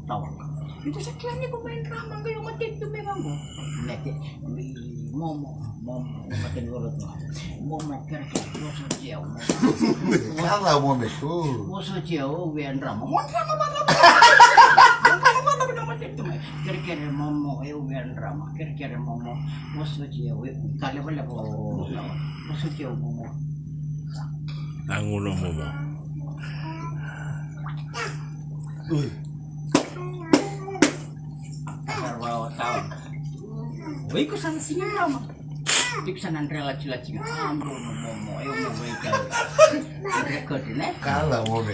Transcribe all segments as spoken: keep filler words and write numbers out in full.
Tawa. Iko sa kila ni ko mai drama ga, io, matei tu me vaqo. Mete, mi momo, momo, matei ni volo tu. Momo, kerekere, vosa o Jiau, momo. Kala momo. Vosa o Jiau, au via drama. Mo drama vata. Mo drama vata, mo matei tu mai. Kerekere, momo, au via drama. Kerekere, momo, vosa o Jiau, au kalevaleva. Vosa o Jiau, momo. Naguna momo. Ui. Kasar wala o tawa. Oi, ko sa na siga drama. Tiko sa na dre latilati ga. A, momo, momo, eu momo, eu tau. Record, ne? Kala momo.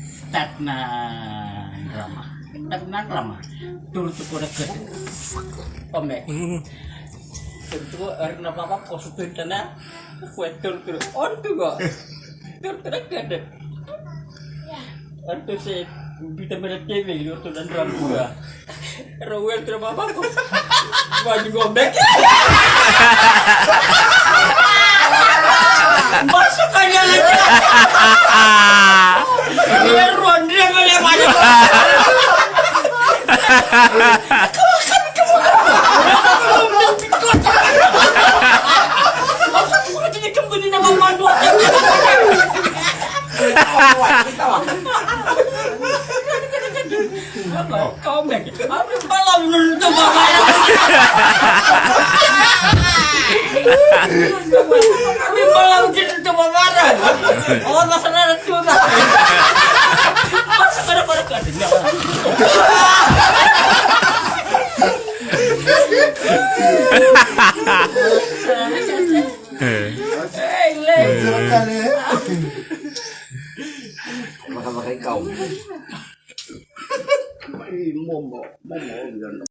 Start na drama. Start na drama. Turu tu ko record. Ome. Turu tu ko, era na vava ko su tu tana. Ko e turu tu. On tu ko. Turu tu record. Anto se bita mera T V ni oto na drama kura. Era wel tera mama ko. Wadi go back. Masuk aja lagi. Era ruan dia mele wadi. Aku kena kembali nama mandu. Kau me, aku balau nunu tu mama. Aku balau nunu tu mama. Oh, masa nara tu dah. Masa nara pada kau. Ei, le. Maka maka ikau. Momo, momo.